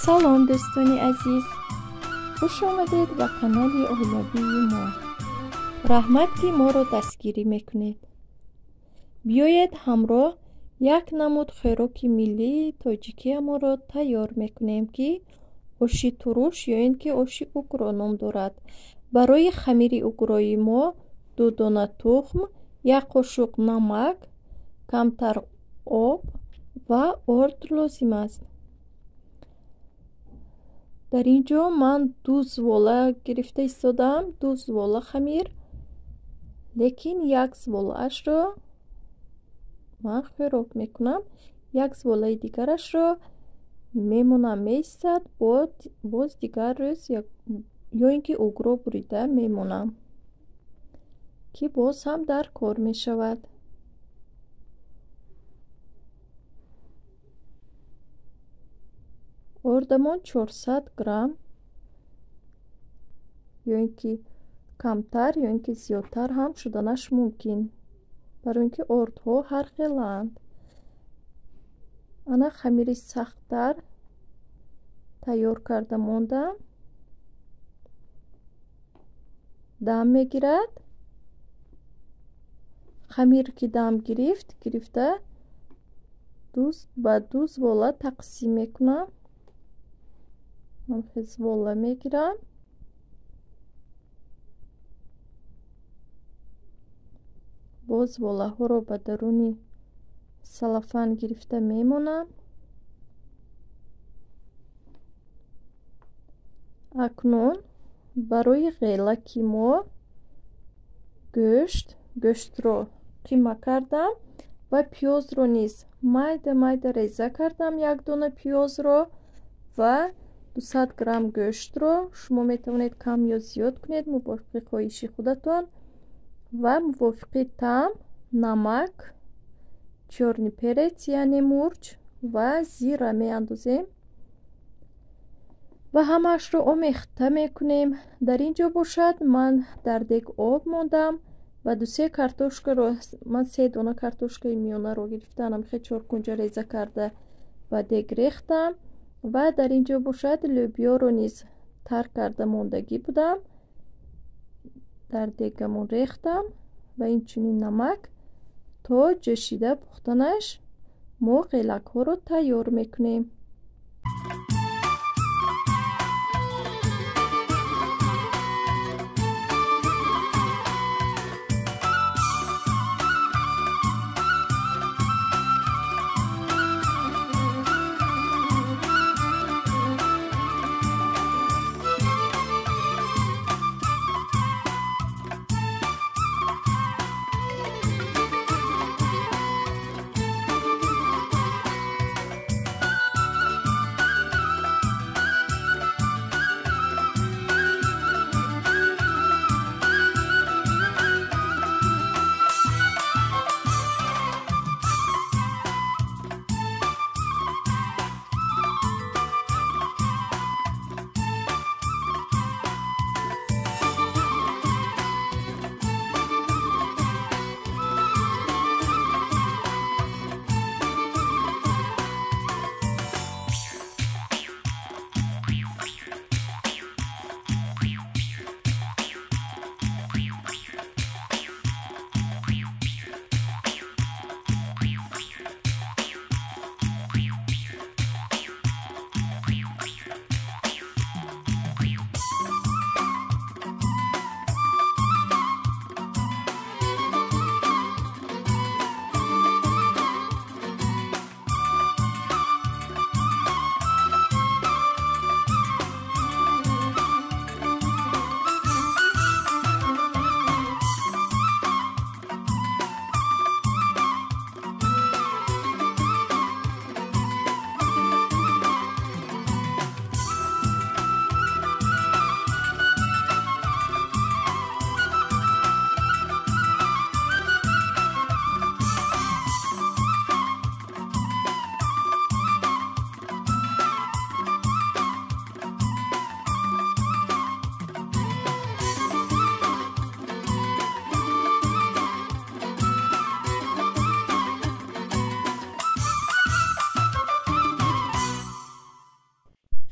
Салом дӯстони азиз, хуш омадед ба канали оилавии мо. Раҳмат, ки моро дастгирӣ мекунед. Биёед ҳамроҳ як намуд хӯроки миллии тоҷикиамонро тайёр мекунем, ки оши туруш ё ин ки оши угро ном дорад. Барои хамири угрои мо 2 дона тухм, 1 қошуқ намак, камтар об ва орд лозим аст. Дар ин ҷо ман 2 звола гирифта истодаам, 2 звола хамир, лекин 1 зволаашро ман хӯрок мекунам, 1 зволаи дигарашро мемонам меистад, боз дигар рӯз ё ин ки угро бурида мемонам, ки боз ҳам дар кор мешавад. Ордамон 400 грамм ё ин ки камтар ё ин ки зиёдтар ҳам шуданаш мумкин, барои ин ки ордҳо ҳар хелаанд. Ана хамири сахттар тайёр карда мондам, дам мегирад. Хамир ки дам гирифт, гирифта ба 2 звола тақсим мекунам. Звола мегирам. Боз зволаҳоро ба даруни салафан гирифта мемонам. Акнун барои ғелаки мо гӯштро қима кардам ва пиёзро низ майда-майда реза кардам, 1 дона пиёзро ва 200 грамм гӯштро. Шумо метавонед кам ё зиёд кунед мувофиқи хоҳиши худатон ва мувофиқи таъм намак, чёрный перец яъне мурч ва зира меандозем ва ҳамаашро омехта мекунем. Дар ин ҷо бошад ман дар дег об мондам ва 2-3 картошкаро, ман 3 дона картошкаи миёнаро гирифтаам, хе чоркунҷа реза карда ба дег рехтам ва дар ин ҷо бошад лӯбиёро низ тар карда мондагӣ будам, дар дегамон рехтам ва инчунин намак. То ҷӯшида пухтанаш мо ғелакҳоро тайёр мекунем.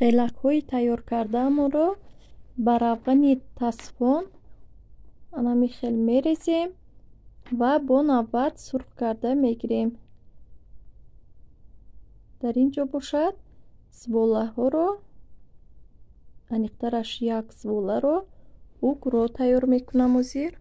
Ғелакҳои тайёр кардаамонро ба равғани тасфон анами хел мерезем ва бо навбат сурх карда мегирем. Дар ин ҷо бошад зиболаҳоро, аниқтараш як зиболаро угро тайёр мекунам ҳозир.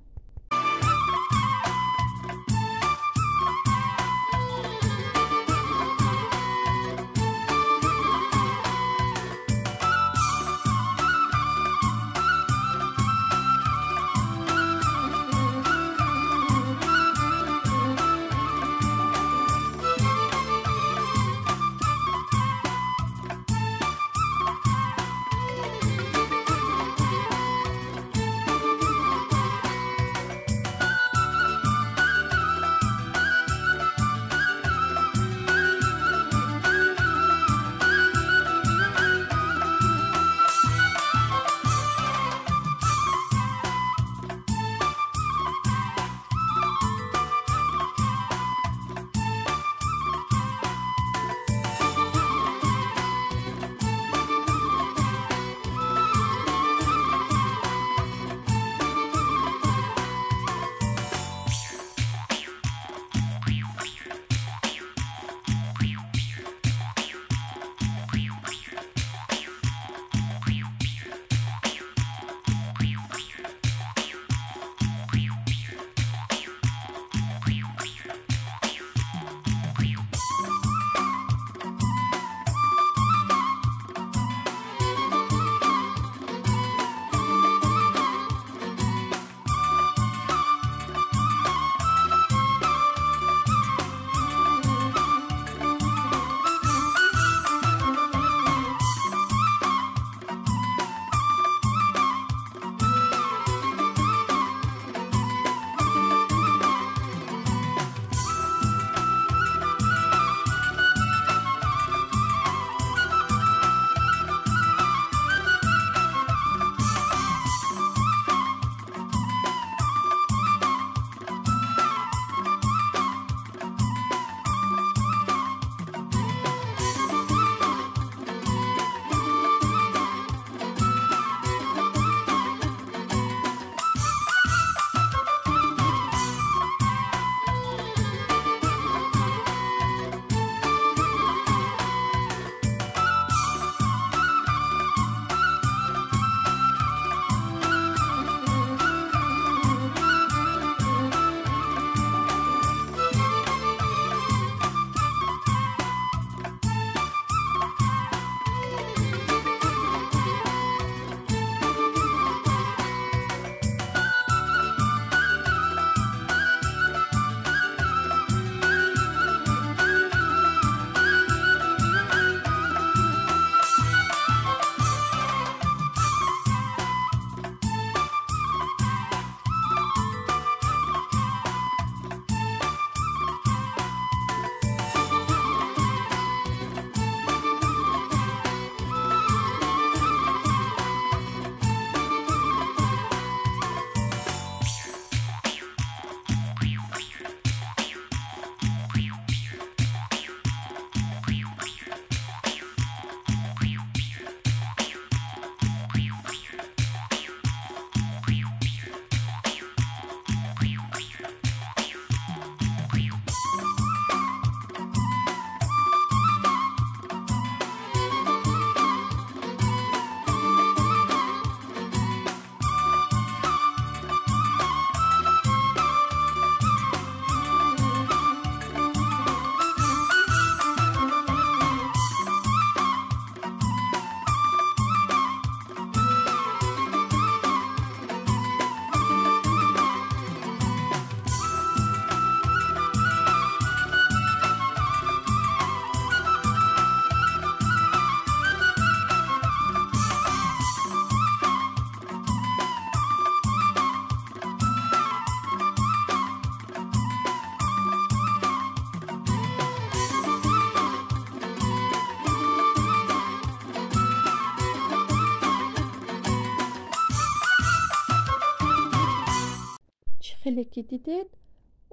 Хеле ки дидед,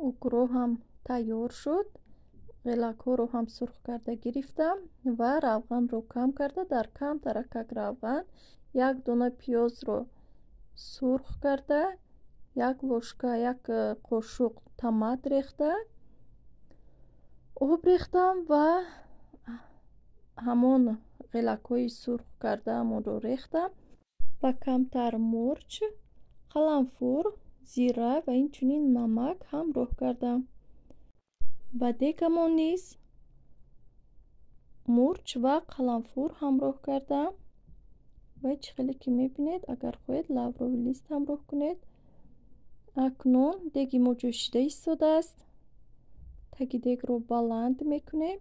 укро ҳам тайёр шуд. Ғелакҳоро ҳам сурх карда гирифтам ва равғанро кам карда, дар камтаракак равған як дона пиёзро сурх карда, як ложка, як қошуқ томат рехта, об рехтам ва ҳамон ғелакҳои сурх кардаамонро рехтам ва камтар мурч, қаламфур, зира ва инчунин намак ҳамроҳ кардам. Ба дегамон низ мурч ва қаламфур ҳамроҳ кардам ва чӣ хеле ки мебинед, агар хоҳед лавровый лист ҳамроҳ кунед. Акнун деги мо ҷӯшида истодааст. Таги дегро баланд мекунем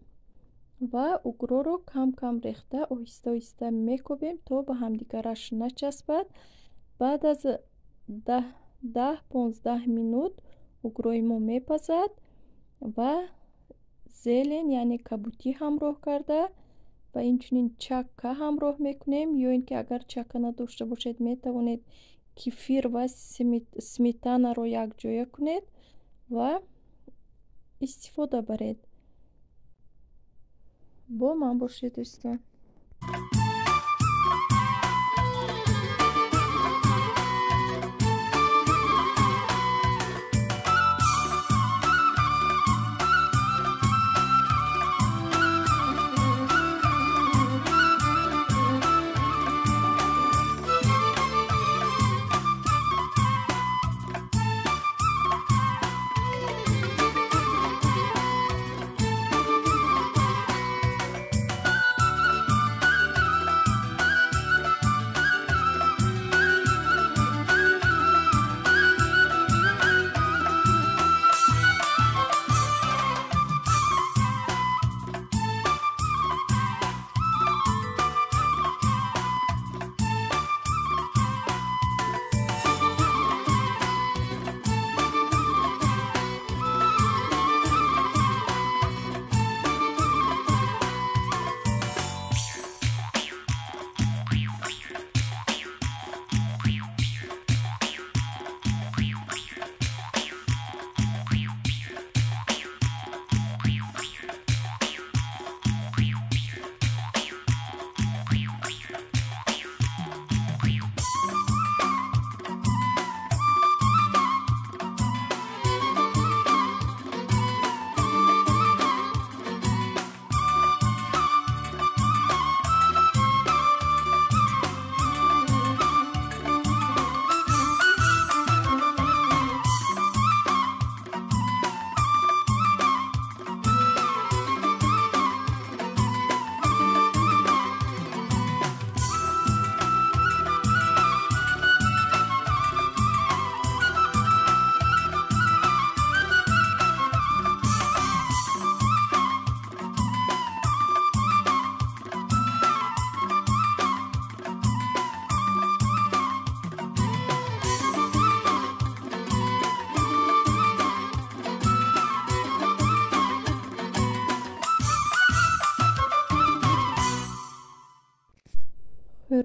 ва угроро кам-кам рехта оҳиста-оҳиста мекобем, то ба ҳамдигараш начаспад. Баъд аз 10-15 минут угрои мо мепазад ва зелень, яъне кабутӣ ҳамроҳ карда ва инчунин чакка ҳамроҳ мекунем, ё ин ки агар чакка надошта бошед, метавонед кефир ва сметанаро якҷоя кунед ва истифода баред. Бо ман бошед, дӯстон.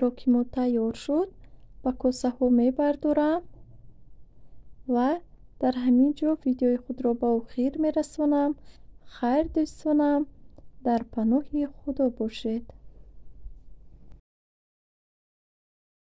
Хӯроки мо тайёр шуд. Ба косаҳо мебардорам ва дар ҳамин ҷо видеои худро ба охир мерасонам. Хайр, дӯстонам, дар паноҳи Худо бошед.